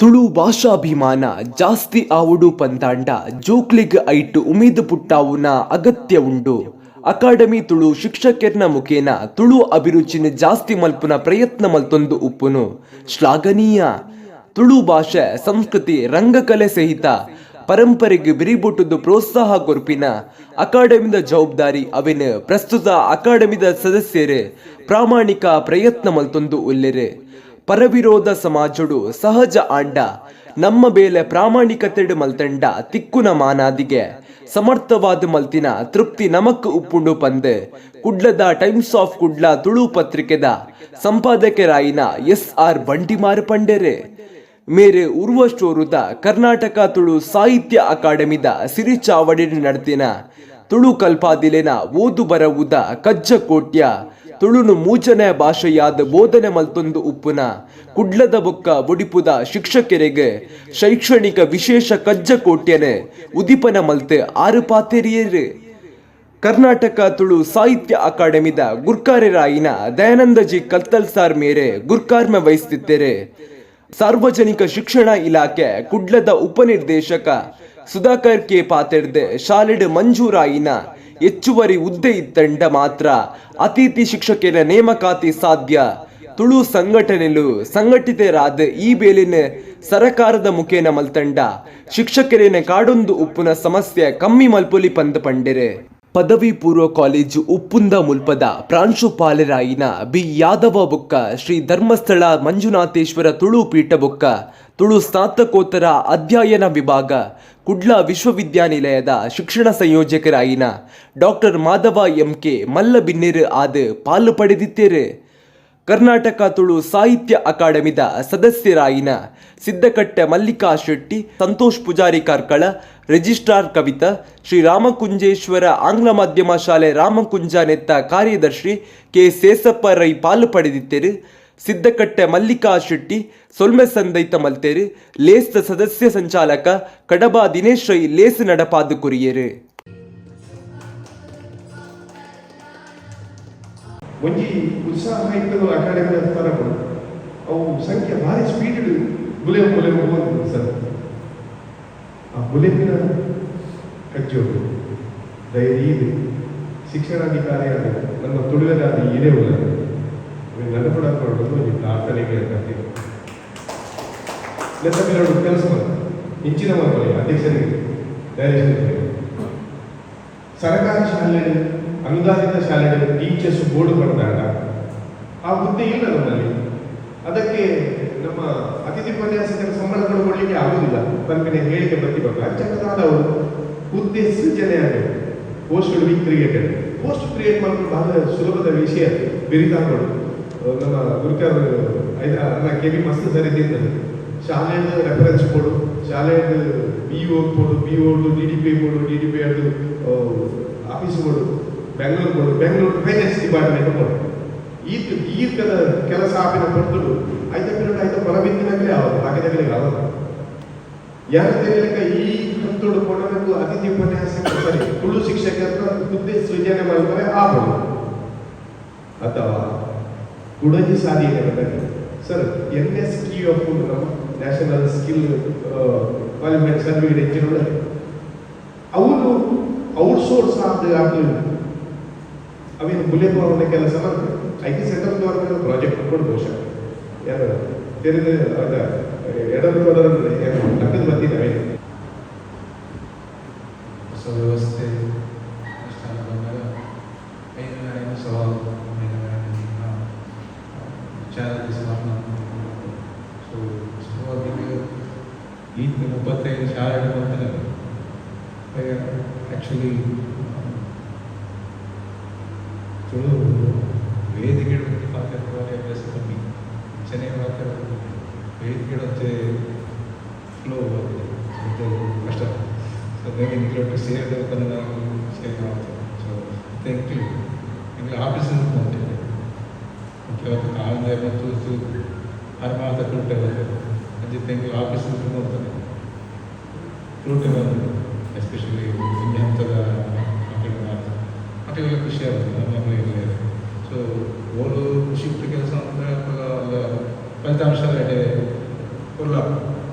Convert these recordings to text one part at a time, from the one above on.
ತುಳು ಭಾಷಾಭಿಮಾನ ಜಾಸ್ತಿ ಆವೊಡು ಪಂದಾಂಡ ಜೋಕ್ಲೆಗ್ ಐಟ್ ಉಮೇದ್ ಪುಟ್ಟಾವುನ ಅಗತ್ಯ ಉಂಡು. ಅಕಾಡೆಮಿ ತುಳು ಶಿಕ್ಷಕೆರ್ನ ಮುಖೇನ ತುಳು ಅಭಿರುಚಿನ್ ಜಾಸ್ತಿ ಮಲ್ಪುನ ಪ್ರಯತ್ನ ಮಲ್ತೊಂದು ಉಪ್ಪುನು ಶ್ಲಾಘನೀಯ. ತುಳು ಭಾಷೆ, ಸಂಸ್ಕೃತಿ, ರಂಗಕಲೆ ಸಹಿತ ಪರಂಪರೆಗ್ ಬೆರಿಬೊಟ್ಟುದು ಪ್ರೋತ್ಸಾಹ ಕೊರ್ಪಿನ ಅಕಾಡೆಮಿದ ಜವಾಬ್ದಾರಿ. ಅವೆನ್ ಪ್ರಸ್ತುತ ಅಕಾಡೆಮಿದ ಸದಸ್ಯೆರ್ ಪ್ರಾಮಾಣಿಕ ಪ್ರಯತ್ನ ಮಲ್ತೊಂದು ಉಲ್ಲೆರ್. ಪರವಿರೋಧ ಸಮಾಜೊಡು ಸಹಜ ಆಂಡ ನಮ್ಮ ಬೇಲೆ ಪ್ರಾಮಾಣಿಕತೆಡ್ ಮಲ್ತಂಡ ತಿಕ್ಕುನ ಮಾನಾದಿಗೆ, ಸಮರ್ಥವಾದ್ ಮಲ್ತಿನ ತೃಪ್ತಿ ನಮಕ್ ಉಪ್ಪುಂಡು ಪಂದ್ ಕುಡ್ಲದ ಟೈಮ್ಸ್ ಆಫ್ ಕುಡ್ಲ ತುಳು ಪತ್ರಿಕೆದ ಸಂಪಾದಕರಾಯಿನ ಎಸ್ ಆರ್ ಬಂಟಿಮಾರ್ ಪಂಡೆರ್. ಮೇರ್ ಉರ್ವಸ್ಟೋರುದ ಕರ್ನಾಟಕ ತುಳು ಸಾಹಿತ್ಯ ಅಕಾಡೆಮಿದ ಸಿರಿಚಾವಡಿಡ್ ನಡತಿನ ತುಳು ಕಲ್ಪಾದಿಲೆನ ಓದು ಬರವುದ ಕಜ್ಜಕೋಟ್ಯ, ತುಳುನು ಮೂಜನೆ ಭಾಷೆಯಾದ್ ಬೋಧನೆ ಮಲ್ತೊಂದು ಉಪ್ಪುನ ಕುಡ್ಲದ ಬೊಕ್ಕ ಒಡಿಪುದ ಶಿಕ್ಷಕೆರೆಗ್ ಶೈಕ್ಷಣಿಕ ವಿಶೇಷ ಕಜ್ಜಕೋಟ್ಯನ್ ಉದಿಪನ ಮಲ್ತ್ ಆರು ಪಾತೆರಿಯೆರ್. ಕರ್ನಾಟಕ ತುಳು ಸಾಹಿತ್ಯ ಅಕಾಡೆಮಿದ ಗುರ್ಕಾರೆರಾಯಿನ ದಯಾನಂದ ಜಿ ಕಲ್ತಲ್ ಸಾರ್ ಮೇರೆ ಗುರ್ಕಾರ್ಮೆ ವಹಿಸುತ್ತಿದ್ದರು. ಸಾರ್ವಜನಿಕ ಶಿಕ್ಷಣ ಇಲಾಖೆ ಕುಡ್ಲದ ಉಪನಿರ್ದೇಶಕ ಸುಧಾಕರ್ ಕೆ ಪಾತೆರ್ದ್, ಶಾಲೆಡ್ ಮಂಜೂರಾಯಿನ ಹೆಚ್ಚುವರಿ ಹುದ್ದೆ ಇತ್ತಂಡ ಮಾತ್ರ ಅತಿಥಿ ಶಿಕ್ಷಕರ ನೇಮಕಾತಿ ಸಾಧ್ಯ. ತುಳು ಸಂಘಟನೆಲು ಸಂಘಟಿತರಾದ ಈ ಬೇಲಿನ ಸರಕಾರದ ಮುಖೇನ ಮಲ್ತಂಡ ಶಿಕ್ಷಕರೇನ ಕಾಡೊಂದು ಉಪ್ಪುನ ಸಮಸ್ಯೆ ಕಮ್ಮಿ ಮಲ್ಪೊಲಿ ಪಂದ್ ಪಂಡೆರೆ. ಪದವಿ ಪೂರ್ವ ಕಾಲೇಜು ಉಪ್ಪುಂದ ಮುಲ್ಪದ ಪ್ರಾಂಶುಪಾಲರಾಯಿನ ಬಿ ಯಾದವ ಬೊಕ್ಕ ಶ್ರೀ ಧರ್ಮಸ್ಥಳ ಮಂಜುನಾಥೇಶ್ವರ ತುಳು ಪೀಠ ಬೊಕ್ಕ ತುಳು ಸ್ನಾತಕೋತ್ತರ ಅಧ್ಯಯನ ವಿಭಾಗ, ಕುಡ್ಲ ವಿಶ್ವವಿದ್ಯಾನಿಲಯದ ಶಿಕ್ಷಣ ಸಂಯೋಜಕರಾಯಿನ ಡಾಕ್ಟರ್ ಮಾಧವ ಎಂ ಕೆ ಮಲ್ಲ ಬಿನ್ನೆರ್ ಆದ್ ಪಾಲು ಪಡೆದಿತ್ತೇರು. ಕರ್ನಾಟಕ ತುಳು ಸಾಹಿತ್ಯ ಅಕಾಡೆಮಿದ ಸದಸ್ಯರಾಯಿನ ಸಿದ್ದಕಟ್ಟೆ ಮಲ್ಲಿಕಾ ಶೆಟ್ಟಿ, ಸಂತೋಷ್ ಪೂಜಾರಿ ಕಾರ್ಕಳ, ರಿಜಿಸ್ಟ್ರಾರ್ ಕವಿತಾ, ಶ್ರೀ ರಾಮಕುಂಜೇಶ್ವರ ಆಂಗ್ಲ ಮಾಧ್ಯಮ ಶಾಲೆ ರಾಮಕುಂಜ ನೆತ್ತ ಕಾರ್ಯದರ್ಶಿ ಕೆ ಸೇಸಪ್ಪ ರೈ ಪಾಲು ಪಡೆದಿತ್ತೇರು. ಸಿದ್ದಕಟ್ಟೆ ಮಲ್ಲಿಕಾ ಶೆಟ್ಟಿ ಸೊಲ್ಮೆ ಸಂದೈತ ಮಲ್ತೇರು. ಲೇಸ್ದ ಸದಸ್ಯ ಸಂಚಾಲಕ ಕಡಬ ದಿನೇಶ್ ರೈ ಲೇಸ್ ನಡಪಾದು ಕೊರಿಯೇರು. ಒಂಜಿ ಉತ್ಸಾಹ ಇತ್ತದು ಅಕಾಡೆಮಿದ ತರಪು. ಅವು ಸಂಖ್ಯೆ ಭಾರಿ ಸ್ಪೀಡ್ ಬುಲೆ ಬುಲೆ ಹೋಗುವಂಥದ್ದು ಸರ್. ಆ ಬುಲೆಪಿನ ಕಜ್ಜೋಡು ಧೈರ್ಯ ಶಿಕ್ಷಣಾಧಿಕಾರಿಯಾದ ನಮ್ಮ ತುಳುವೆರಾದ ಹಿರೇ ಉಲ್ಲ ನಡಪಡಕೊಂಡು ಒಂಜಿ ಪ್ರಾರ್ಥನೆಗೆ ಕತ್ತಿ ನೆತ್ತ ಪಿರಡು ಕೆಲಸ ಮಾಡಿ ಇಂಚಿನ ಮಕ್ಕಳಿಗೆ ಅಧ್ಯಕ್ಷರಿಗೆ ಡೈರೆಕ್ಷನ್. ಸರಕಾರಿ ಶಾಲೆ, ಅನುದಾನಿತ ಶಾಲೆ ಟೀಚರ್ಸ್ ಬೋರ್ಡ್ ಪಡೆದಾಗ ಆ ಹುದ್ದೆ ಇಲ್ಲ ನಮ್ಮಲ್ಲಿ. ಅದಕ್ಕೆ ನಮ್ಮ ಅತಿಥಿ ಉಪನ್ಯಾಸಕರ ಸಂಬಳಗಳು ಕೊಡಲಿಕ್ಕೆ ಆಗುದಿಲ್ಲ ಪನ್ಪಿನ ಹೇಳಿಕೆ ಬತ್ತಿ ಬರ್ತದೆ. ಅಂಚಾದ ಅವರು ಹುದ್ದೆ ಸೃಜನೆ ಆಗಬೇಕು. Post be created. Post create ಮಾಡೋದು ಬಹಳ ಸುಲಭದ ವಿಷಯ. ಬಿರಿದಾಗೋಡು ನಮ್ಮ ಗುರುಕರ್ ಐದ ಕೆ ಬಿ ಮಸ್ತ್ ಸರಿ ತಿಂತದೆ. ಶಾಲೆದ ರೆಫರೆನ್ಸ್ ಕೊಡು, ಶಾಲೆದ ಬಿ ಒ ಕೊಡು, B O D D P ಕೊಡು, ಡಿ ಡಿ ಪಿ ಅದು ಆಫೀಸ್ ಕೊಡು, ಬೆಂಗಳೂರು ಕೊಡು, ಬೆಂಗಳೂರು ಫೈನಾನ್ಸ್ ಡಿಪಾರ್ಟ್ಮೆಂಟ್ ಕೊಡು. ಈ ದೀರ್ಘದ ಕೆಲಸ ಆಪಿನ ಕೊಡ್ತುಡು ಐತ ಪಿರಿಯಡ್ ಐತ ಹೊರಬಿದ್ದಿನಾಗಲೇ ಆವದು, ಬಾಕಿದಾಗಲೇ ಆವದು. ಯಾರು తెలియక ಈ ಹಂತೋಡು ಕೊಡಬೇಕು. ಅತಿಥಿ ಉಪನ್ಯಾಸಕ, ಸರಿ, ತುಳು ಶಿಕ್ಷಕರ ಹುದ್ದೆ ಸೃಜನೆ ಮಾಡ್ತಾರೆ ಆಪಡು ಅಥವಾ ಕುಡಜಿ ಸಾಧಿ ಸರ್. ಎನ್ ಎಸ್ ಕ್ಯೂ ಎಫ್, ನಮ್ಮ national skill qualified certificate engine, ಅವರು ಔಟ್ಸೋರ್ಸ್ ಆದ ಅವೇನು ಬುಲೆಪವನ ಕೆಲಸ ಮಾಡ್ತಾರೆ. ಐಕೆ ಸೆಂಟ್ರಲ್ ಗವರ್ಮೆಂಟ್ ಪ್ರಾಜೆಕ್ಟ್ ಕೊಡು ಬಹುಶಃ. ಯಾರು ತೆರೆದು ಅದ ಎಡರು ತೊಡರು ಲಕ್ಕದ ಬತ್ತಿ ಅವೇನು. ಹೊಸ ವ್ಯವಸ್ಥೆ ಅನುಷ್ಠಾನ ಬಂದಾಗ ಐದು ಐದು ಸವಾಲು, ಐದು ಚಾಲೆಂಜಸ್. ಸೊ ಸೊ ಈಗ 35 ಶಾಲೆಗಳು ಬಂದರೆ ಆ್ಯಕ್ಚುಲಿ ತುಳು ವೇದಿಕೆ ಪಾತ್ರ ಅಭ್ಯಾಸ ಕಮ್ಮಿ. ಚೆನ್ನೈ ಮಾತ್ರ ವೇದಿಕೆ ಫ್ಲೋ ಕಷ್ಟ. ಸೊ ಮೇಬಿ ನಿಕ್ಲೊಟ್ಟು ಸೇರಿದ ಕನ್ನಡ ಸೇವ್ ಆಗ್ತದೆ. ಸೊ thank you. ಎಂಗ್ಲ ಆಫೀಸ್ ಬಂದಿದೆ ಮುಖ್ಯವಾದ ಕಾಲಂದೆ ಮತ್ತು ಆರು ಮಾತ ತುಳುಟೆ ಬಂದು ಅಂಚಿತ್ತೆ. ಎಂಗ್ಲ ಆಫೀಸ್ ನೋಡ್ತಾನೆ ತುಳುಟೆ ಬಂದು, ಎಸ್ಪೆಷಲಿ ಒಂಜಿ ಹಂತದ ಮಕ್ಕಳು ಮಾತ್ರ ಮಕ್ಕಳಿಗೆಲ್ಲ ಖುಷಿ ಆಗುತ್ತೆ. ನಮ್ಮ ಮಕ್ಕಳಿಗೆ. ಸೊ ಓಲು ಖುಷಿ ಕೆಲಸ ಅಂದರೆ ಫಲಿತಾಂಶ ಕೊಲ್ಲ.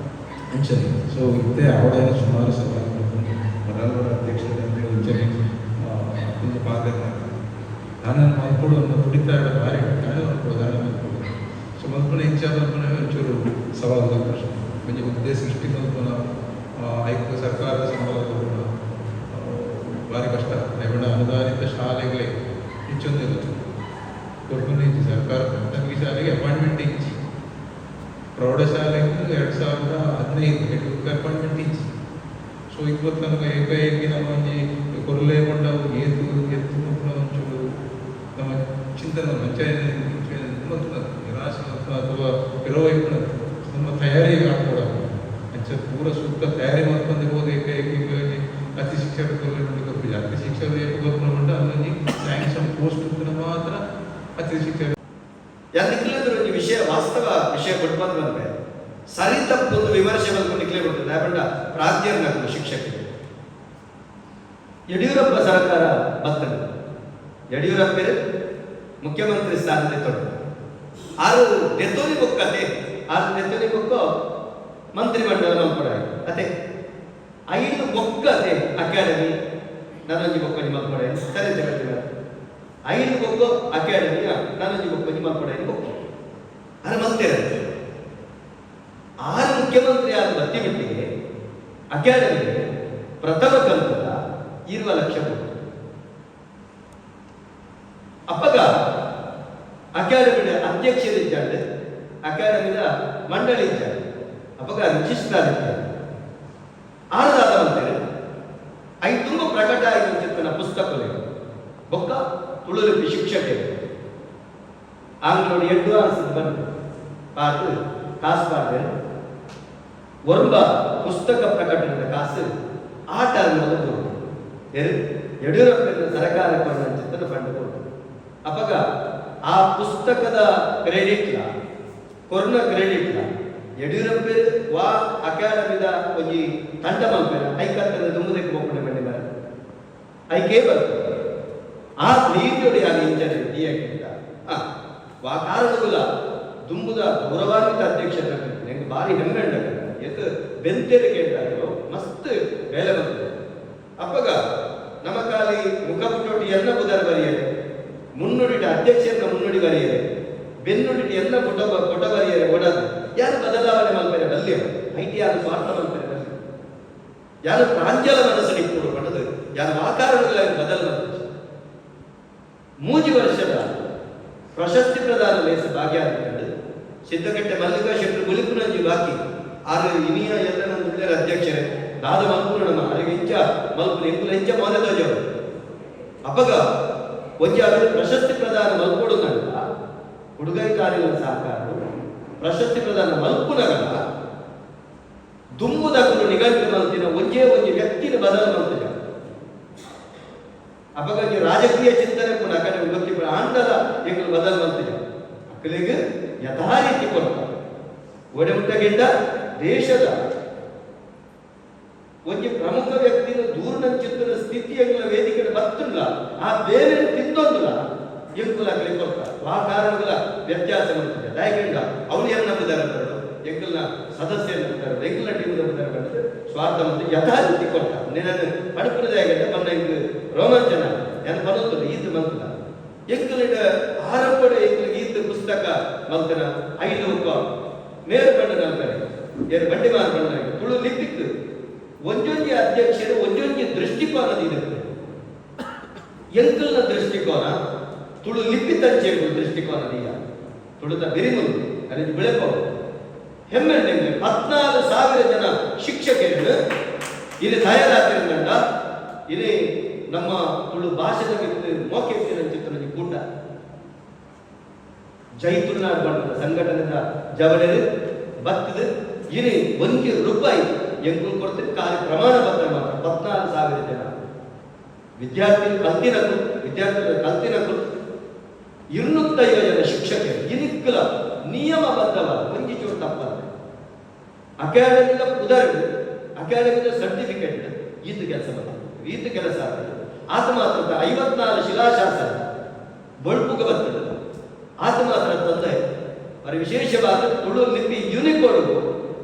ಅಂಚನೆ. ಸೊ ಇತ್ತೆ ಅವಡೈನ ಸುಮಾರು ಸಲ ಮರಾಲ್ವರ ಅಧ್ಯಕ್ಷರಂದ್ರೆ ಇಂಚನೆ ಒಂದು ಪಾತ್ರ ದಾನ ಮಲ್ಪೊಡು ಅನ್ನೋ ತುಡಿತ ಭಾರಿ ದಾನ ಮಲ್ಪೊಡು, ದಾನ ಮಲ್ಪೊಡು. ಸೊ ಮಲ್ಪುನ ಇಂಚ ಮಲ್ಪುನ ಒಂಚೂರು ಸವಾಲ್ದ ಪ್ರಶ್ನೆ. ಒಂಜಿ ಹುದ್ದೆ ಸೃಷ್ಟಿ ಮಲ್ಪುನ, ಐಕ್ ಸರ್ಕಾರದ ಸಂಬಳ ಕೊರ್ಪುನ ಭಾರಿ ಕಷ್ಟ. ಐವಣ ಅನುದಾನಿತ ಶಾಲೆಗಳೇ ಇಚ್ಚೊಂದಿಲ್ಲ, ಕೊರ್ಪುನ ಇಜ್ಜಿ ಸರ್ಕಾರ. ಪ್ರಾಥಮಿಕ ಶಾಲೆಗೆ ಅಪಾಯಿಂಟ್ಮೆಂಟ್ ಇಜ್ಜಿ, ಪ್ರೌಢಶಾಲೆಗೆ 2015 ಅಪಾಯಿಂಟ್ಮೆಂಟ್ ಇಜ್ಜಿ. ಸೊ ಇವತ್ತು ನಮಗೆ ಏಕಾಏಕಿ ನಮ್ಮ ಒಂಜಿ ಕೊರ್ಲೆ ಕೊಂಡ ಏತು ಎತ್ತು ಮಲ್ಪುನ ಒಂಚೂರು ನಮ್ಮ ಚಿಂತನೆ ಮಂಚ ನಿರಾಶೆ ಮಲ್ಪುನ ಅಥವಾ ಪಿರವೈಪುನ ನಮ್ಮ ತಯಾರಿ ಆಪೊಡು. ಅಂಚ ಪೂರ ಸೂಕ್ತ ತಯಾರಿ ಮಲ್ಪಂದೆ ಹೋದ ಏಕಾಏಕಿ ಅತಿ ಶಿಕ್ಷಕ ಕೊರ್ಲೆ ಕೊರ್ಪುಜಿ. ಅತಿ ಶಿಕ್ಷಕರು ಏಪ ಕೊರ್ಪುನ ಪಂಡ ಅಲ್ಲೊಂಜಿ ಸ್ಯಾಂಕ್ಷನ್ ಪೋಸ್ಟ್ ಮಾತ್ರ ಅತಿ ಶಿಕ್ಷಕ. ಯಾನ್ ನಿಕ್ಲೆದ್ರ ಒಂಜಿ ವಿಷಯ, ವಾಸ್ತವ ವಿಷಯ ಕೊಟ್ಬಂದ್ ಬಂದ್ರೆ ಸರಿ ತಪ್ಪು ಒಂದು ವಿಮರ್ಶೆ ಮಲ್ಕೊಂಡು ನಿಕ್ಲೆ ಬರ್ತದೆ. ದಾಯೆಪಂಡ ಪ್ರಾಜ್ಞರ್ನಕುಲು, ಶಿಕ್ಷಕರು. ಯಡಿಯೂರಪ್ಪ ಸರ್ಕಾರ ಬತ್ತಂಡ್, ಯಡಿಯೂರಪ್ಪರು ಮುಖ್ಯಮಂತ್ರಿ ಸ್ಥಾನಕ್ಕೆ ತೊಟ್ಟು ಆರು ದೆತ್ತೋನಿ ಬೊಕ್ಕತೆ, ಆರು ದೆತ್ತೋನಿ ಬೊಕ್ಕ ಮಂತ್ರಿಮಂಡಲ ಮಲ್ಪಡಾಯಿ ಅತೆ. ಐದು ಬೊಕ್ಕತೆ ಅಕಾಡೆಮಿ ನಾನೊಂಜಿ ಬೊಕ್ಕೊಂಜಿ ಮಲ್ಪಡಾಯಿ. ಸರಿ ತಗತ್ತಿನ ಐದು ಬೊಕ್ಕ ಅಕಾಡೆಮಿಯ ನಾನೊಂಜಿ ಬೊಕ್ಕೊಂಜಿ ಮಲ್ಪಡಾಯಿ ಬೊಕ್ಕ ಅರೆ ಮಲ್ತೇರೆ. ಆರು ಮುಖ್ಯಮಂತ್ರಿ ಆದ ಬತ್ತಿ ಬಿಟ್ಟಿಗೆ ಅಕಾಡೆಮಿಗೆ ಪ್ರಥಮ ಕಂತದ 20 ಲಕ್ಷ ಕೊಟ್ಟು ಅಪ್ಪಗ ಅಕಾಡೆಮಿದ ಅಧ್ಯಕ್ಷರಿದ್ದಾರೆ, ಅಕಾಡೆಮಿದ ಮಂಡಳಿ ಇದ್ದಾರೆ. ಅಪ್ಪಗ ರಿಜಿಸ್ಟ್ರಾರ್ ಇದ್ದಾರೆ. ಆರದಾದ ಅಂತೇಳಿ I ತುಂಬ ಪ್ರಕಟ ಆಗಿ ಪುಸ್ತಕಗಳು ಬೊಕ್ಕ ತುಳುಲಿಪಿ ಶಿಕ್ಷಕರು ಆಂಗ್ಲೋಡು ಅಡ್ವಾನ್ಸ್ ಬಂದು ಪಾರ್ದು ಕಾಸು ಪಾಡ್ದೆ. ಒರ್ಂಬ ಪುಸ್ತಕ ಪ್ರಕಟಣದ ಕಾಸು ಆಟ ಅನ್ನೋದು ಯಡಿಯೂರಪ್ಪನ ಸರ್ಕಾರ ಚಿತ್ತನ ಫಂಡ್ ಕೊಟ್ಟು ಅಪಗ ಆ ಪುಸ್ತಕದ ಕ್ರೆಡಿಟ್ಲ ಕೊರ್ನ ಕ್ರೆಡಿಟ್ಲ ಯಡಿಯೂರಪ್ಪ ವಾ ಅಕಾಡೆಮಿದ ಒಂಜಿ ತಂಡ ಮಲ್ಪೆರ ಐಕತ್ತದ ದುಂಬುದಕ್ಕೆ ಪೋಪುಂಡೆ ಬಂಡೆ ಬಾರ ಐಕೇ ಬರ್ತದೆ. ಆ ಧೈರ್ಯಡು ಯಾರು ಇಂಚನೆ ದೀಯಕ್ಕಿಂತ ಆ ವಾ ಕಾರಣಗುಲ ದುಂಬುದ ಗೌರವಾನ್ವಿತ ಅಧ್ಯಕ್ಷರ ಎಂಕ್ ಭಾರಿ ಹೆಮ್ಮೆ ಉಂಡು. ಎತ್ ಬೆಂತೆರೆ ಕೇಂದ್ರ ಮಸ್ತ್ ಬೇಲೆ ಬರ್ತದೆ. ಅಪ್ಪಗ ನಮ್ಮ ಕಾಲಿ ಮುಖಪುಟೋಟಿ ಎಲ್ಲ ಬುಧರ ಬರೆಯರೆ, ಮುನ್ನುಡಿಟ ಅಧ್ಯಕ್ಷರನ್ನ ಮುನ್ನುಡಿ ಬರೆಯರೆ, ಬೆನ್ನುಡಿಟ ಎಲ್ಲ ಪುಟ ಪುಟ ಬರೆಯರೆ ಓಡಾದು. ಯಾರು ಬದಲಾವಣೆ ಮಲ್ಪೆರೆ ಬಲ್ಯ IT, ಯಾರು ಸ್ವಾರ್ಥ ಮಲ್ಪೆರೆ ಬಲ್ಯ, ಯಾರು ಪ್ರಾಂಜಲ ಮನಸ್ಸು ಇಪ್ಪುಡು ಪಂಡದು ಯಾರು ಆಕಾರಗಳ ಬದಲು ಮಲ್ಪುಜಿ. 3 ವರ್ಷದ ಪ್ರಶಸ್ತಿ ಪ್ರದಾನ ಲೇಸ ಭಾಗ್ಯ ಸಿದ್ದಕಟ್ಟೆ ಮಲ್ಲಿಕಾ ಶೆಟ್ಟರು ಬುಲಿಪುನಂಜಿ ಬಾಕಿ. ಆರು ಇನಿಯ ಎಲ್ಲ ನಮ್ಮ ಉಳ್ಳೇರ ಅಧ್ಯಕ್ಷರೇ ದಾದ ಮಲ್ಪುನ ನಮ್ಮ ಅರೆಗೆ ಇಂಚ ಮಲ್ಪುನ ಎಂಕುಲ ಇಂಚ ಮೋನೆ ತೋಜವರು. ಅಪಗ ಒಂಜಿ ಅವೆಲ್ಲ ಪ್ರಶಸ್ತಿ ಪ್ರದಾನ ಮಲ್ಪೊಡುನಂಡ ಹುಡುಗೈ ಕಾರ್ಯಗಳ ಸಹಕಾರ ಪ್ರಶಸ್ತಿ ಪ್ರದಾನ ಮಲ್ಪುನಗಲ ದುಂಬುದಕುಲು ನಿಗಂಟು ಮಲ್ತಿನ ಒಂಜೇ ಒಂಜಿ ವ್ಯಕ್ತಿನ ಬದಲು ಮಲ್ತಿನ. ಅಪಗ ಒಂಜಿ ರಾಜಕೀಯ ಚಿಂತನೆ ಪುನಃ ಅಕಡೆ ಗೊತ್ತಿಪ್ಪು ಆಂಡಲ ಎಂಕುಲು ಬದಲು ಮಲ್ತಿನ ಅಕ್ಕಲಿಗೆ ಯಥಾ ರೀತಿ ಕೊಡ್ತ ಒಡೆ ಮುಟ್ಟಗಿಂಡ ದೇಶದ ಒಂಜಿ ಪ್ರಮುಖ ವ್ಯಕ್ತಿನ ದೂರ್ನಂಚಿತ್ತಿನ ಸ್ಥಿತಿ ಎಂಕುಲ ವೇದಿಕೆ ಬತ್ತುಲ್ಲ, ಆ ಬೇರೆ ತಿಂದೊಂದುಲ ಎಂಕುಲ ಅಕಲಿ ಕೊರ್ತ. ಆ ಕಾರಣಗಳ ವ್ಯತ್ಯಾಸ ಮಾಡ್ತದೆ. ದಾಯಕಿಂಡ ಅವನು ಏನು ನಂಬುದಾರೆ ಬರಡು, ಎಂಕಲ್ನ ಸದಸ್ಯ ನಂಬುದಾರೆ, ಎಂಕಲ್ನ ಟೀಮ್ ನಂಬುದಾರೆ ಬಂದು ಸ್ವಾರ್ಥ ಮತ್ತು ಯಥಾ ರೀತಿ ಕೊರ್ತ. ನಿನ್ನ ಪಡುಪುರದಾಗಂಡ ಬಂದ ಎಂಕ್ ರೋಮಾಂಚನ ಏನ್ ಬರೋದಿಲ್ಲ. ಈತ ಮಂತದ ಎಂಕಲಿಡ ಆರಂಭದ ಎಂಕಲಿಗೆ ಈತ ಪುಸ್ತಕ ಮಲ್ತನ ಐದು ಒಕ್ಕ ಮೇರು ಬಣ್ಣ ನಲ್ಪರೆ ಏರು ಬಂಡಿ ಮಾರು ಬಣ್ಣ ತುಳು ಲಿಪಿಕ್ ಒಂಜೊಂಜಿ ಅಧ್ಯಕ್ಷರು ಒಂಜೊಂಜಿ ದೃಷ್ಟಿಕೋನ ಇರುತ್ತೆ. ಎಂಕಲ್ನ ದೃಷ್ಟಿಕೋನ ತುಳು ಲಿಪಿ ತಂಚೆ ದೃಷ್ಟಿಕೋನ ದೀಯ ತುಳುತ ಬಿರಿಮುಂದು ಅಲ್ಲಿ ಬೆಳೆಪೋ ಹೆಮ್ಮೆ. 14,000 ಜನ ಶಿಕ್ಷಕರು ಇಲ್ಲಿ ತಯಾರಾತಿರಂಡ. ಇಲ್ಲಿ ನಮ್ಮ ತುಳು ಭಾಷೆದ ಮಿತ್ತು ಮೋಕೆ ಚಿತ್ರ ಕೂಟ ಜೈ ತುಳುನಾಡು ಬಣ್ಣದ ಸಂಘಟನೆದ ಜವನರು ಬತ್ತದ. ಇಲ್ಲಿ 1 ರೂಪಾಯಿ ಎಂಕುಲು ಕೊಡ್ತೀವಿ, ಖಾಲಿ ಪ್ರಮಾಣ ಪತ್ರ ಮಾತ್ರ. 14,000 ಜನ ವಿದ್ಯಾರ್ಥಿ ಕಲ್ತಿನಕು, ವಿದ್ಯಾರ್ಥಿಗಳ ಕಲ್ತಿನಕು, 250 ಜನ ಶಿಕ್ಷಕರು ಇನಿಕ್ಕಲ ನಿಯಮಬದ್ಧವಾದ ಒಂಜಿ ಚೂರು ತಪ್ಪಲ್ಲ. ಅಕಾಡೆಮಿದ ಪುದರ್, ಅಕಾಡೆಮಿದ ಸರ್ಟಿಫಿಕೇಟ್ ಈತ ಕೆಲಸ ಬಂದ ಈತ ಕೆಲಸ ಆಗ್ತದೆ. ಆತ ಮಾತ್ರ 54 ಶಿಲಾಶಾಸನ ಬೊಳ್ಪುಗ ಬರ್ತದೆ. ಆತ ಮಾತ್ರ ತಂದೆ ಅವರ ವಿಶೇಷವಾದ ತುಳು ಲಿಪಿ ಯೂನಿಕೋಡ್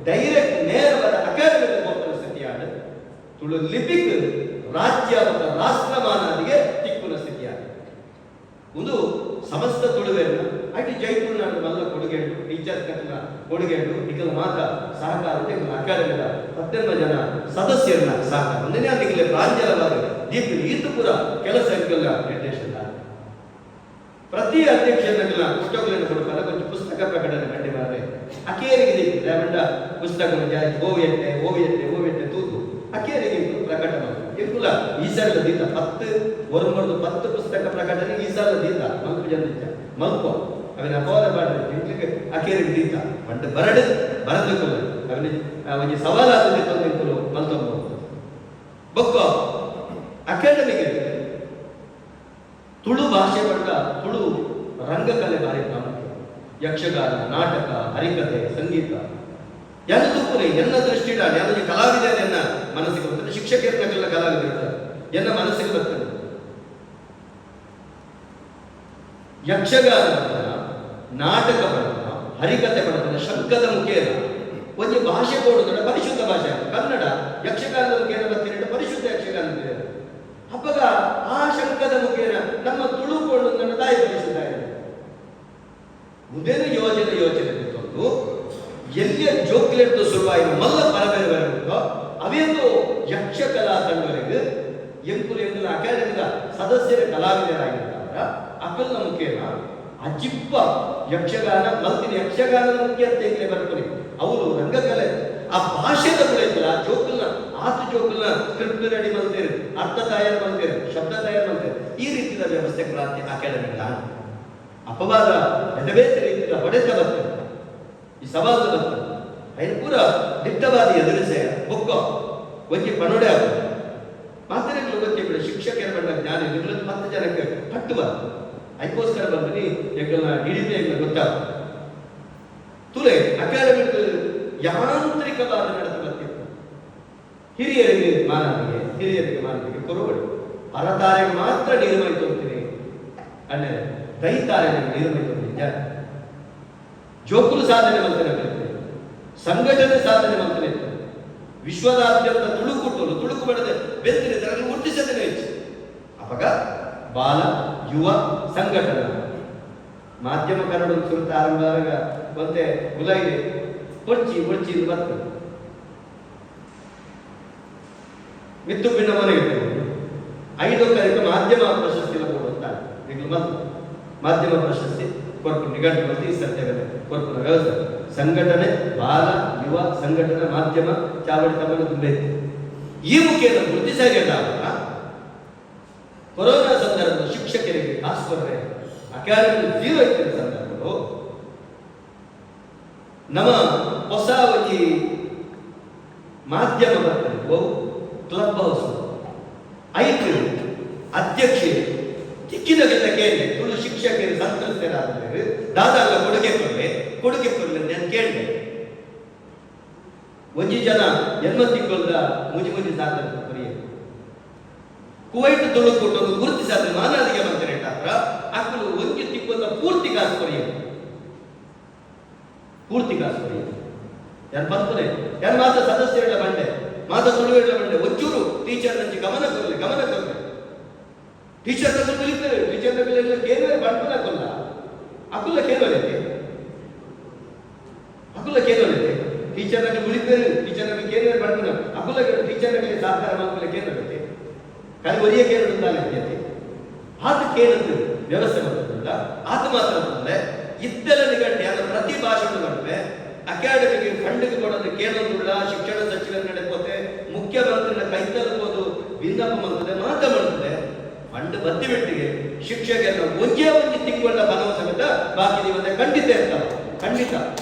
ಡೈರೆಕ್ಟ್ ನೇರವಾದ. ತುಳು ಲಿಪಿಕ್ ರಾಜ್ಯ ಬೊಕ್ಕ ರಾಷ್ಟ್ರಮಾನಾದಿಗೆ ತಿಕ್ಕುನ ಸ್ಥಿತಿಯಾಗಿದೆ. ಒಂದು ಸಮಸ್ತ ತುಳುವೆರ್ನ ಐಟ್ ಜೈ ತುಳುನಾಡು ಮಲ್ಲ ಕೊಡುಗೆ, ಟೀಚರ್ಸ್ ಕಟ್ಟಿನ ಕೊಡುಗೆ, ನಿಕಲ ಮಾತ ಸಹಕಾರ, ನಿಕಲ ಅಕಾಡೆಮಿದ 18 ಜನ ಸದಸ್ಯರನ್ನ ಸಹಕಾರ. ಒಂದನೇ ನಿಕಲೆ ಪ್ರಾಂಜಲವಾದ ದೀಪ ಈತು ಪೂರ ಕೆಲಸ ಎಂಕಲ್ನ ನಿರ್ದೇಶನ. ಪ್ರತಿ ಅಧ್ಯಕ್ಷರನ್ನೆಲ್ಲ ಪುಸ್ತಕಗಳನ್ನು ಕೊಡ್ತಾರೆ. కొంచెం ಪುಸ್ತಕ ಪ್ರಕಟಣೆ ಮಂಡಿ ಮಾರೆ ಅಕೇರಿಗೆ ದೀಪ ರೇಮಂಡ ಪುಸ್ತಕ ಜಾಸ್ತಿ ಓವಿಯಟ್ಟೆ ಓವಿಯಟ್ಟೆ ಓವಿಯಟ್ಟೆ ತೂತು ಅಕೇರಿಗೆ ಪ್ರಕಟ ಮಾಡಿ ಎಂಕುಲ ಈ ಸಲ ದೀತ 10 ಒರ್ಮರ್ದು 10 ಪುಸ್ತಕ ಪ್ರಕಟಣೆ ಈ ಸಲ ದೀತ ಮಲ್ಪ ಜನ ಮಲ್ಪ ಅವಿನ ಅಪವಾದ ಪಾಡ್ರೆ ಎಂಕ್ಲಿಗೆ ಅಕೇರಿಗೆ ದೀತ ಪಂಡ ಬರಡು ಬರದುಕುಲ್ಲ ಅವನ ಒಂಜಿ ಸವಾಲಾದ ದೀತ ಎಂಕುಲು ಮಲ್ತೊಂದು ಬೊಕ್ಕ ಅಕಾಡೆಮಿಗೆ ತುಳು ಭಾಷೆ ಪಂಡ ತುಳು ರಂಗಕಲೆ ಭಾರಿ ಪ್ರಾಮುಖ್ಯ. ಯಕ್ಷಗಾನ, ನಾಟಕ, ಹರಿಕಥೆ, ಸಂಗೀತ ಎಲ್ಲ ತುಪ್ಪುನೆ. ಎನ್ನ ದೃಷ್ಟಿಡ ಯಾವ್ದು ಕಲಾವಿದ ಎನ್ನ ಮನಸ್ಸಿಗೆ ಬರ್ತದೆ, ಶಿಕ್ಷಕರನ್ನೆಲ್ಲ ಕಲಾವಿದರು ಎನ್ನ ಮನಸ್ಸಿಗೆ ಬರ್ತದೆ. ಯಕ್ಷಗಾನ ಬರ್ತನ, ನಾಟಕ ಬರ್ತನ, ಹರಿಕಥೆ ಬರ್ತನ, ಶಂಕದ ಮುಖೇನ ಒಂಜಿ ಭಾಷೆ ಕೊಡುದಡ ಪರಿಶುದ್ಧ ಭಾಷೆ ಕನ್ನಡ. ಯಕ್ಷಗಾನದ ಮುಖೇನ ಬರ್ತೀನಿ, ಪರಿಶುದ್ಧ ಯಕ್ಷಗಾನ. ಅಪ್ಪಗ ಆ ಶಂಕದ ಮುಖೇನ ನಮ್ಮ ತುಳು ಕೊಂಡು ನನ್ನ ತಾಯಿ ಪರಿಶುದ್ಧ. ಮುಂದೇನು ಯೋಜನೆ ಯೋಜನೆ ತಂದು ಎಲ್ಲಿಯ ಜೋಕ್ಲೆಟ್ಟು ಶುರುವಾಯಿನ ಮಲ್ಲ ಪರಬೇರೆ ಬರಬೇಕು. ಅವೇಂದು ಯಕ್ಷಕಲಾ ತಂಡವರೆಗೆ ಎಂಕುಲು ಎಂಕುಲ ಅಕಾಡೆಮಿದ ಸದಸ್ಯರ ಕಲಾವಿದರಾಗಿರ್ತಾರ. ಅಕಲ್ನ ಮುಖೇನ ಅಜಿಪ್ಪ ಯಕ್ಷಗಾನ ಮಲ್ತಿನ ಯಕ್ಷಗಾನದ ಮುಖ್ಯ ಎಂಕ್ಲೆ ಬರ್ಪುನಿ. ಅವರು ರಂಗಕಲೆ ಆ ಭಾಷೆದ ಬೆಳೆಯಿತಲ್ಲ, ಆ ಜೋಕುಲ್ನ ಆತು ಜೋಕುಲ್ನ ಸ್ಕ್ರಿಪ್ಟ್ ರೆಡಿ ಮಲ್ತೇರು, ಅರ್ಥ ತಯಾರು ಮಲ್ತೇರು, ಶಬ್ದ ತಯಾರು ಮಲ್ತೇರು. ಈ ರೀತಿಯ ವ್ಯವಸ್ಥೆ ಕ್ರಾಂತಿ ಅಕಾಡೆಮಿ ಅಪವಾದ ಬೇರೆ ಬೇರೆ ರೀತಿಯ ಹೊಡೆತ ಬರ್ತದೆ, ಈ ಸವಾಲು ಬರ್ತದೆ. ಐನು ಪೂರ ದಿಟ್ಟವಾದ ಎದುರಿಸೆ ಬೊಕ್ಕ ಒಂಜಿ ಪನೊಡೆ ಆಗೋದು ಮಾತನೆಗಳು ಗೊತ್ತಿಬಿಡ. ಶಿಕ್ಷಕರ ಬಂದ ಜ್ಞಾನ ನಿಮ್ಮಲ್ಲಿ 10 ಜನಕ್ಕೆ ಪಟ್ಟುವ ಅದಕ್ಕೋಸ್ಕರ ಬಂದ್ರಿ ಎಂಕಲ್ನ ಡಿಡಿಪಿ ಎಂಕಲ್ ಗೊತ್ತಾಗ ತುಲೆ ಅಕಾಡೆಮಿ ಯಾಂತ್ರಿಕವಾದ ನಡತೆ ಬರ್ತಿತ್ತು. ಹಿರಿಯರಿಗೆ ಮಾನವಿಗೆ, ಹಿರಿಯರಿಗೆ ಮಾನವಿಗೆ ಕೊರವಡಿ ಪರತಾರೆಗೆ ಮಾತ್ರ ನೀರು ಮೈ ತೋರ್ತೀನಿ ಅಣ್ಣೆ, ದೈತಾರೆ ನೀರು ಮೈ ತೋರ್ತೀನಿ. ಜೋಕುಲು ಸಾಧನೆ ಮಂತನೆ, ಸಂಘಟನೆ ಸಾಧನೆ ಮಂತನೆ. ವಿಶ್ವದಾದ್ಯಂತ ತುಳುಕುಟ್ಟಲು ತುಳುಕು ಬಡದೆ ಬೆಂದಿನ ತರಲು ಗುರುತಿಸದೇನೆ ಹೆಚ್ಚು. ಅಪಗ ಬಾಲ ಯುವ ಸಂಘಟನೆ ಮಾಧ್ಯಮ ಕನ್ನಡ ಸುರುತ ಆರಂಭ ಆಗ ಒಂತೆ ಉಲೈದೆ ಕೊಡ್ಚಿ ಕೊಡ್ಚಿ ಇದು ಬರ್ತದೆ. ಮಿತ್ತು ಭಿನ್ನ ಮನೆಗೆ ಐದು ಕರೆಕ ಮಾಧ್ಯಮ ಪ್ರಶಸ್ತಿ ಕೊಡು ಅಂತ ಈಗಲೂ ಮತ್ತು ಮಾಧ್ಯಮ ಪ್ರಶಸ್ತಿ ಕೊರ್ಪು ನಿಘಂಟು ಮತ್ತು ಈ ಸತ್ಯಗನೆ ಕೊರ್ಪುನ ವ್ಯವಸ್ಥೆ. ಸಂಘಟನೆ, ಬಾಲ ಯುವ ಸಂಘಟನೆ, ಮಾಧ್ಯಮ ಚಾವಡಿ ತಮ್ಮನ್ನು ತುಂಬೈತಿ. ಈ ಮುಖೇನ ಗುರುತಿಸಾಗ ಕೊರೋನಾ ಸಂದರ್ಭದ ಶಿಕ್ಷಕರಿಗೆ ಕಾಸು ಕೊಡ್ರೆ ಅಕಾಡೆಮಿ ಜೀರೋ ಇತ್ತಿನ ಸಂದರ್ಭಗಳು ನಮ್ಮ ಹೊಸ ಒಂಜಿ ಮಾಧ್ಯಮ ಬರ್ತದೆ ಕ್ಲಬ್ ಹೌಸ್. ಐತು ಅಧ್ಯಕ್ಷೆ ತಿಕ್ಕಿನಗೆಲ್ಲ ಕೇಳಿ ತುಳು ಶಿಕ್ಷಕರು ಸಂತ್ರಸ್ತರಾದರೆ ದಾದಾಲ ಕೊಡುಗೆ ಕೊಡ್ಲೆ, ಕೊಡುಗೆ ಕೊಡ್ಲೆ ನಾನು ಕೇಳಿದೆ. ಒಂಜಿ ಜನ ಎನ್ಮ ತಿಂಗಳದ ಮುಜಿ ಮುಜಿ ಸಾಧನೆ ಕೊರಿಯ ಕುವೈಟ್ ತುಳು ಕೊಟ್ಟೊಂದು ಗುರುತಿಸಾದ ಮಾನಾದಿಗೆ ಮಂತ್ರಿ ಟಾತ್ರ ಅಕ್ಕಲು ಒಂಜಿ ತಿಂಗಳ ಪೂರ್ತಿ ಕಾಸು ಕೊರಿಯ, ಪೂರ್ತಿ ಕಾಸು ಕೊರಿಯ. ಯಾರು ಬಂದ್ಪುನೆ ಯಾರು ಮಾತ್ರ ಸದಸ್ಯರ ಬಂಡೆ ಮಾತ ತುಳುವೆಡ್ಲ ಬಂಡೆ ಒಂಚೂರು ಟೀಚರ್ ನಂಚಿ ಗಮನ ಕೊರಲೆ, ಗಮನ ಕೊರಲೆ. ಟೀಚರ್ ತಕ್ಕ ಕಲಿತಾರೆ, ಟೀಚರ್ ತಕ್ಕ ಕೇಂದ್ರ ಬಂಡ್ಪುನ ಕೊಲ್ಲ ಅಕುಲ್ಲ ಕೇಳೋಲೈತೆ, ಅಕುಲ್ಲ ಕೇಳೋಲೈತೆ. ಟೀಚರ್ ನಗೆ ಉಳಿತಾರೆ, ಟೀಚರ್ ನಗೆ ಕೇಂದ್ರ ಬಂಡ್ಪುನ ಅಕುಲ್ಲ ಟೀಚರ್ ನಗೆ ಸಹಕಾರ ಮಲ್ಪುಲ ಕೇಂದ್ರ ಕಲಿ ಒರಿಯ ಕೇಂದ್ರ ಐತೆ. ಆತ ಕೇಳದ್ದು ವ್ಯವಸ್ಥೆ ಬರ್ತದಲ್ಲ. ಆತ ಮಾತ್ರ ಅಂತಂದ್ರೆ ಇತ್ತೆಲ್ಲ ನಿಗಂಟೆ ಅಂದ್ರೆ ಪ್ರತಿ ಭಾಷಣ ನಡುವೆ ಅಕಾಡೆಮಿಗೆ ಫಂಡ್ಗೆ ಕೊಡೋದು ಕೇಳೋದುಳ್ಳ ಶಿಕ್ಷಣ ಸಚಿವರ ನಡೆಪೋತೆ ಮುಖ್ಯಮಂತ್ರಿನ ಕೈ ತಲುಪೋದು ವಿನ್ನಪ ಮಾಡ್ತದೆ ಮಾತ ಮಾಡ್ತದೆ. ಫಂಡ್ ಬತ್ತಿ ಬಿಟ್ಟಿಗೆ ಶಿಕ್ಷಕರನ್ನ ಒಂದೇ ಒಂದು ತಿಂಗಳ ಬಲವ ಸಮೇತ ಬಾಕಿ ನೀವು ಖಂಡಿತ ಇರ್ತಾವ, ಖಂಡಿತ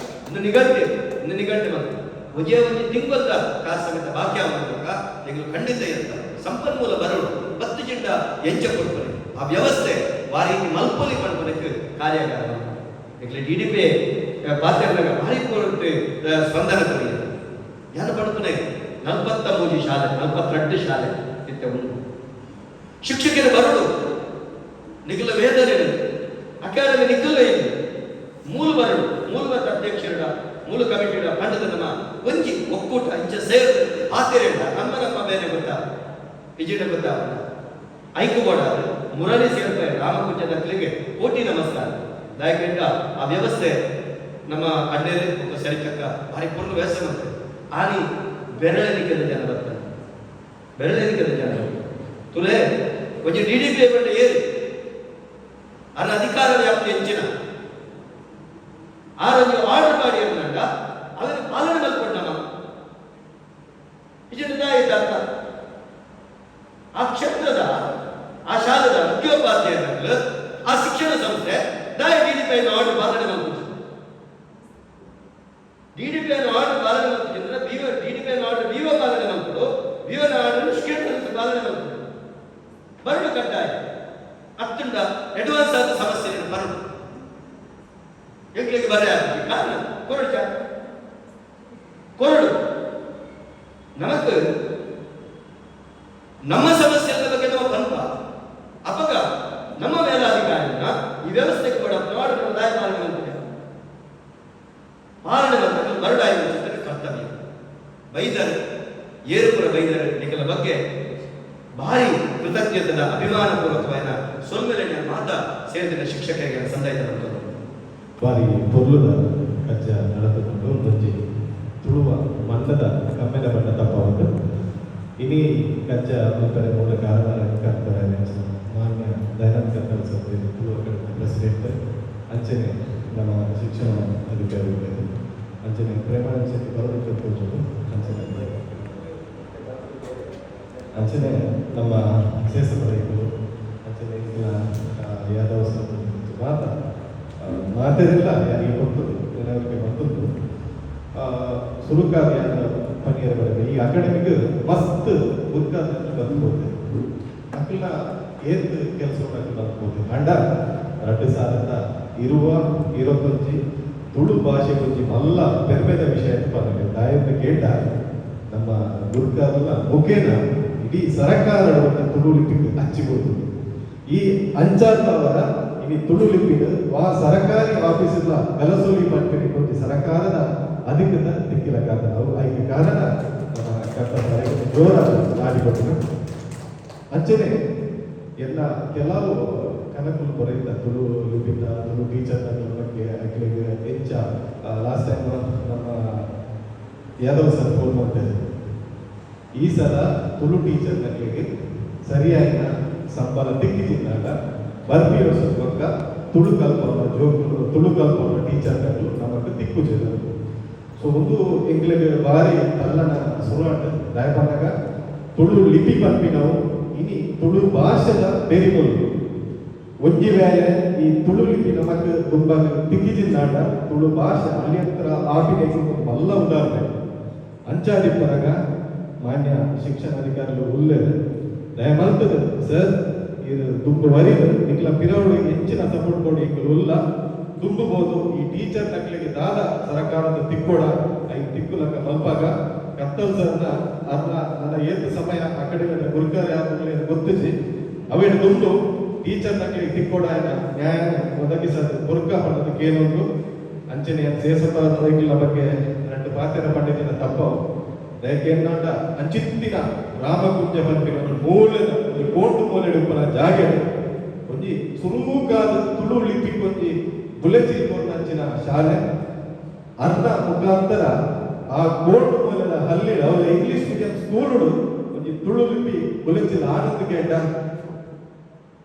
ಇನ್ನು ನಿಘಂಟು, ಇನ್ನು ನಿಘಂಟು ಬಂತು ಒಂದೇ ಒಂದು ತಿಂಗಳ ಕಾಸು ಸಮೇತ ಬಾಕಿ ಆಗುವಾಗ ತಿಂಗಳು ಖಂಡಿತ ಇರ್ತಾವ. ಸಂಪನ್ಮೂಲ ಬರೋಡು 10 ಜಿಂಡ ಎಂಚ ಕೊಡ್ಪನೆ ಆ ವ್ಯವಸ್ಥೆ ವಾರಿ ಮಲ್ಪೊಲಿ ಪನ್ಪನಕ್ಕೆ ಕಾರ್ಯಾಗಾರ. ಎಂಕ್ಲೆ ಡಿಡಿಪಿ ಪಾತ್ರನಾಗ ಭಾರಿ ಕೊಡುತ್ತೆ ಸ್ಪಂದನ ಕೊಡಿ. ಯಾರು ಪಡ್ಪನೆ 43 ಶಾಲೆ, 42 ಶಾಲೆ ಇತ್ತೆ ಉಂಟು. ಶಿಕ್ಷಕರ ಬರಡು ನಿಗಲ ವೇದನೆ ಅಕಾಡೆಮಿ ನಿಕ್ಕಲ್ಲ ಇದೆ ಮೂಲ ಬರಡು ಮೂಲ ಮತ್ತು ಅಧ್ಯಕ್ಷರ ಮೂಲ ಕಮಿಟಿಯ ಫಂಡದ ನಮ್ಮ ಒಂಜಿ ಒಕ್ಕೂಟ ಇಂಚ ಸೇರಿದ ಆತಿರೇಂಡ ನಮ್ಮ ನಮ್ಮ ಬೇರೆ ಗೊತ್ತಾ. ಇಜಿಡ ಗೊತ್ತಾಗ ಐಕು ಬೋಡಾದ ಮುರಳಿ ಸೇರ್ಪೆ ರಾಮಕುಂಜ ದಕ್ಕಲಿಗೆ ಕೋಟಿ ನಮಸ್ಕಾರ. ದಾಯಕಂಡ ಆ ವ್ಯವಸ್ಥೆ ನಮ್ಮ ಅಡ್ಡೇರೆ ಒಬ್ಬ ಸರಿತಕ್ಕ ಭಾರಿ ಪೂರ್ಣ ವ್ಯವಸ್ಥೆ ಮಾಡ್ತಾರೆ. ಆನಿ ಬೆರಳೆನಿಕೆದ ಜನ ಬರ್ತಾರೆ, ಬೆರಳೆನಿಕೆದ ಜನ ತುಲೆ ಒಂಜಿ D D P ಬಂಡ ಏರು ಅನ್ನ ಅಧಿಕಾರ ವ್ಯಾಪ್ತಿ ಹೆಚ್ಚಿನ ಆರೊಂಜಿ ಆರ್ಡರ್ ಮಾಡಿ ಅಂದ ಅದನ್ನು ಪಾಲನೆ ಮಲ್ಕೊಂಡಮ್ಮ ಇಜಿಂದ ಇದ್ದ ಆ ಕ್ಷೇತ್ರದ ಆ ಶಾಲೆದ ಮುಖ್ಯೋಪಾಧ್ಯಾಯರು ಆ ಶಿಕ್ಷಣ ಸಂಸ್ಥೆ ದಾಯ D D P order ಪಾಲನೆ ಮಲ್ಕೊಂಡು D D P order ಪಾಲನೆ ಮಲ್ತಿದ್ರೆ B D D P order BO ಪಾಲನೆ ಮಲ್ಕೊಂಡು ಬಿಒನ ಆರ್ಡರ್ ಶಿಕ್ಷಣ ಪಾಲನೆ ಮಲ್ಕೊಂಡು ಬರಡು ಕಡ್ಡಾಯ ಅತ್ತುಂಡ ಅಡ್ವಾನ್ಸ್ ಆದ ಸಮಸ್ಯೆ ಬರಡು ಎಂಗ್ಲಿಗೆ ಬರ ಕಾರಣ ಕೊರಡು ಚ ಕೊರಡು ನಮಕ್ ನಮ್ಮ ಸಮಸ್ಯೆಗಳ ಬಗ್ಗೆ ನಾವು ಪನ್ಪ ಅಪಗ ನಮ್ಮ ಮೇಲಾಧಿಕಾರಿನ ಈ ವ್ಯವಸ್ಥೆಗೆ ಕೂಡ ಆರ್ಡರ್ ದಾಯ ಪಾಲನೆ ಮಂತ್ರಿ ಪಾಲನೆ ಮಂತ್ರ ಬರಡಾಯಿ ಕರ್ತವ್ಯ. ಬೈದರು ಏರುಪುರ ಬೈದರು ನಿಕಲ ಬಗ್ಗೆ ಭಾರಿ ಕೃತಜ್ಞತೆದ ಅಭಿಮಾನಪೂರ್ವಕವಾದ ಸೊಲ್ಮೆಲೆನ ಮಾತ ಸೇರಿದ ಶಿಕ್ಷಕರಿಗೆ ಸಂದಾಯ ಮಾಡ್ತದೆ. ಬಾರಿ ಪೊರ್ಲುದ ಕಜ್ಜ ನಡೆದುಕೊಂಡು ಒಂಜಿ ತುಳುವ ಮಣ್ಣದ ಕಮ್ಮೆದ ಬಣ್ಣ ತಪ್ಪವದ್ದು. ಇನಿ ಕಜ್ಜ ಮಲ್ಪರೆ ಮೂಲ ಕಾರಣ ಕರ್ತಾರೆ ಮಾನ್ಯ ದಯಾನಂದ ಕತ್ತಲ್ ಸರ್, ತುಳು ಅಕಾಡೆಮಿ ಪ್ರೆಸಿಡೆಂಟ್, ಅಂಚನೆ ನಮ್ಮ ಶಿಕ್ಷಣ ಅಧಿಕಾರಿಗಳು, ಅಂಚನೆ ಪ್ರೇಮಾನಂದ ಶೆಟ್ಟಿ ಬರೋದಕ್ಕೆ ತೋಜುಂಡು, ಅಂಚನೆ ಅಂಚನೆ ನಮ್ಮ ಶೇಷಪರೈಕುಲು, ಅಂಚನೆ ಇಂದಿನ ಯಾದವ್ ಸರ್ ಮಾತ ಮಾತೆರೆಲ್ಲ ಯಾರಿಗೆ ಕೊಟ್ಟದು ಕೆಲವರಿಗೆ ಬಂದದ್ದು ಸುರುಕಾದ ಪನಿಯರ ಬರಬೇಕು. ಈ ಅಕಾಡೆಮಿಗೆ ಮಸ್ತ್ ಬುದ್ಕಾದ ಬಂದ್ಬೋದೆ ಅಕ್ಲ ಏತ್ ಕೆಲಸ ಬಂದ್ಬೋದೆ. ಅಂಡ 2021 ತುಳು ಭಾಷೆ ಒಂಜಿ ಮಲ್ಲ ಪೆರ್ಮೆದ ವಿಷಯ ಪನ್ನಗ ದಾಯೆಂದ್ ಕೇಂಡ ನಮ್ಮ ಗುರ್ಕಾರ್ಲ ಮುಖೇನ ಇಡೀ ಸರಕಾರ ಒಂದು ತುಳು ಲಿಪಿಗೆ ಅಚ್ಚಿಕೊಡ್ತು. ಈ ಅಂಚಾತವರ ಇನಿ ತುಳು ಲಿಪಿಡ್ ವಾ ಸರಕಾರಿ ಆಫೀಸ್ ಗಲಸೋಲಿ ಪನ್ಪಿನ ಒಂಜಿ ಸರಕಾರದ ಅಧಿಕೃತ ದಿಕ್ಕಿಲ ಕಾರಣ ಅವು. ಐಕೆ ಕಾರಣ ನಮ್ಮ ಕರ್ತವ್ಯ ಜೋರಾದ ನಾಡಿಕೊಟ್ಟಿನ. ಅಂಚನೆ ಎಲ್ಲ ಕೆಲವು ಕನಕುಲು ಬರೆಯುತ್ತ ತುಳು ಲಿಪಿತ ತುಳು ಟೀಚರ್ ಬಗ್ಗೆ ಅಕ್ಲೆಗ್ ಎಂಚ ಲಾಸ್ಟ್ ಟೈಮ್ ನಮ್ಮ ಯಾದವ್ ಸರ್ ಫೋನ್ ಮಾಡ್ತಾರೆ. ಈ ಸಲ ತುಳು ಟೀಚರ್ ನಕ್ಲೆಗ್ ಸರಿಯಾಗಿನ ಸಂಬಳ ತಿಕ್ಕಿಜಿಂದಾಗ ಬರ್ಪಿ ವರ್ಷದ ಬೊಕ್ಕ ತುಳು ಕಲ್ಪವನ ಜೋಕುಲು, ತುಳು ಕಲ್ಪವನ ಟೀಚರ್ ನಕ್ಲು ನಮಕ್ ತಿಕ್ಕುಜೆರ್. ಸೊ ಒಂದು ಎಂಕ್ಲೆಗ್ ಬಾರಿ ತಲ್ಲಣ ಸುರಾಟ್. ದಾಯೆ ಪನ್ನಗ ತುಳು ಲಿಪಿ ಪನ್ಪಿನವು ಇನಿ ತುಳು ಭಾಷೆದ ಬೆರಿಮುಲ್ಲು. ಒಂಜಿ ವೇಳೆ ಈ ತುಳು ಲಿಪಿ ನಮಕ್ ದುಂಬಾಗ ತಿಕ್ಕಿಜಿಂದಾಂಡ ತುಳು ಭಾಷೆ ಅಲ್ಲಿಯಂತರ ಆಪಿನ ಮಲ್ಲ ಉದಾಹರಣೆ. ಅಂಚಾದಿಪ್ಪನಗ ಮಾನ್ಯ ಶಿಕ್ಷಣ ಅಧಿಕಾರಿಗಳು ಉಲ್ಲೇರು, ದಯಮಲ್ತದ ಸರ್, ಇದು ದುಂಬು ವರಿದು ನಿಕ್ಲ ಪಿರವಳು ಹೆಚ್ಚಿನ ಸಪೋರ್ಟ್ ಕೊಡಿ ಎಂಕುಲು ಉಲ್ಲ. ದುಂಬುಬೋದು ಈ ಟೀಚರ್ ನಕ್ಲಿಗೆ ದಾದ ಸರಕಾರದ ತಿಕ್ಕೋಡ I ತಿಕ್ಕುಲಕ ಮಲ್ಪಾಗ. ಕತ್ತಲ್ ಸರ್ನ ಅರ್ನ ನನ್ನ ಏತ್ ಸಮಯ ಅಕಾಡೆಮಿದ ಗುರುಕರ್ ಯಾರು ಗೊತ್ತಿಸಿ ಅವೇನು ದುಂಡು ಟೀಚರ್ ನಕ್ಲಿಗೆ ತಿಕ್ಕೋಡ ನ್ಯಾಯ ಒದಗಿಸದು ಬುರ್ಕ ಪಣ್ಣದು ಕೇನೊಂದು. ಅಂಚನೆ ಸೇಸಪರ ಬಗ್ಗೆ ಎರಡು ಪಾತೆರ ಪಂಡಿತಿನ ತಪ್ಪವು. ದಯಕೇನಾಂಡ ಅಂಚಿತ್ತಿನ ರಾಮಕುಂಜ ಪನ್ಪಿನ ಒಂದು ಮೂಲೆದ ಒಂದು ಕೋಟು ಮೂಲೆ ಉಪ್ಪನ ಜಾಗೆ ಒಂಜಿ ಸುರುಕಾದ ತುಳು ಲಿಪಿ ಒಂಜಿ ಬುಲೆಚಿಲ್ ಕೊರ್ನಂಚಿನ ಶಾಲೆ ಅರ್ಧ ಮುಖಾಂತರ ಆ ಕೋಟು ಮೂಲೆದ ಹಲ್ಲಿ ಅವರ English medium school ಒಂಜಿ ತುಳು ಲಿಪಿ ಬುಲೆಚಿಲ್ ಆನಂದ್ ಕೇಂಡ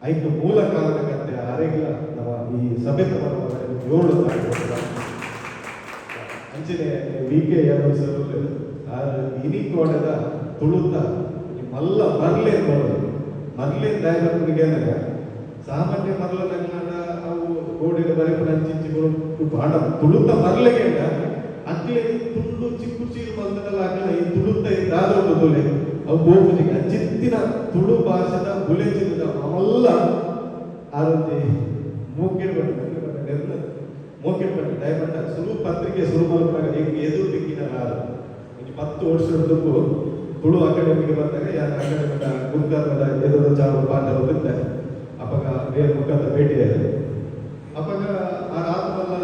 ಐಕ್ ಮೂಲ ಕಾರಣಕರ್ತೆ ಆರೆಗ್ಲ ನಮ್ಮ ಈ ಸಭೆತ ಏಳು. ಅಂಚನೆ V K Yadav sir ಆರ್ ಇನಿ ಕೋಡೆದ ತುಳುತ ಮಲ್ಲ ಮರ್ಲೆ ಬರೋದು. ಮರ್ಲೆ ದಾಯಕನಿಗೆ ಸಾಮಾನ್ಯ ಮರ್ಲ ನಂಗಾಂಡ ಅವು ಗೋಡೆಗೆ ಬರೆಪುನ ಅಂಚಿಂಚಿ ಆಂಡ ತುಳುತ ಮರ್ಲೆಗೆ ಅಕ್ಲೆ ತುಂಡು ಚಿಕ್ಕು ಚೀರು ಮಲ್ತದಲ್ಲ ಅಕ್ಲೆ ಈ ತುಳುತ ದಾದ ಉಂಟು ತುಲೆ ಅವು ಗೋಪುಜಿಗೆ ಅಂಚಿತ್ತಿನ ತುಳು ಭಾಷೆದ ಬುಲೆಚಿನದ ಮಲ್ಲ ಆರೊಂಜಿ ಮೂಕೆಡ್ ಬಂಡ ಮೂಕೆಡ್ ಬಂಡ. ದಯಪಂಡ ಸುರು ಪತ್ರಿಕೆ ಸುರು ಮಲ್ಪುನಗ ಎಂಕ್ ಎದುರು ದಿಕ್ಕಿನ ಆರು ಒಂಜಿ 10 ವರ್ಷ ತುಳು ಅಕಾಡೆಮಿಗೆ ಬಂದಾಗ ಯಾರು ಅಕಾಡೆಮಿದ ಗುರುಕರ್ಮದ ಎದುರು ಚಾವು ಪಾತ್ರ ಇತ್ತೆ. ಅಪಗ ಬೇರೆ ಮುಖದ ಭೇಟಿ ಆಯ್ತು. ಅಪಗ ಆ ರಾತ್ಮಲ್ಲ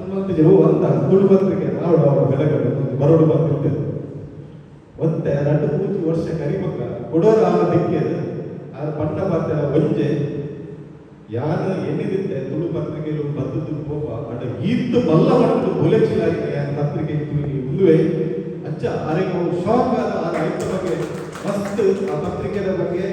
ಮಂತಿಜೆ ಅಂತ ತುಳು ಪತ್ರಿಕೆ ನಾಡು ಅವರ ಬೆಳಗಡೆ ಬರೋಡು ಬಂದಿರ್ತೇವೆ. ಒಂತೆ ರಡ್ಡು ಮೂಜಿ ವರ್ಷ ಕರಿಬೊಕ್ಕ ಕೊಡೋರ ಆರು ದಿಕ್ಕೇದು. ಆರು ಪಂಡ ಪಾತ್ರ ಒಂಜೆ ಯಾನ್ ಎನ್ನಿದಿತ್ತೆ ತುಳು ಪತ್ರಿಕೆಲು ಬತ್ತದ್ದು ಪೋಪ ಅಂಡ ಈತ್ ಮಲ್ಲ ಮಟ್ಟದ ಬುಲೆಚಿಲಾಯಿನ ಯಾನ್ ಪತ್ರಿಕೆ ತೂಯಿ ಉಂದುವೆ. ಅಂಚ ಆರೆಗ್ ಅವು ಶಾಕ್ ಆದ ಆರ್ ಐತ ಬಗ್ಗೆ ಮಸ್ತ್ ಆ ಪತ್ರಿಕೆದ ಬಗ್ಗೆ.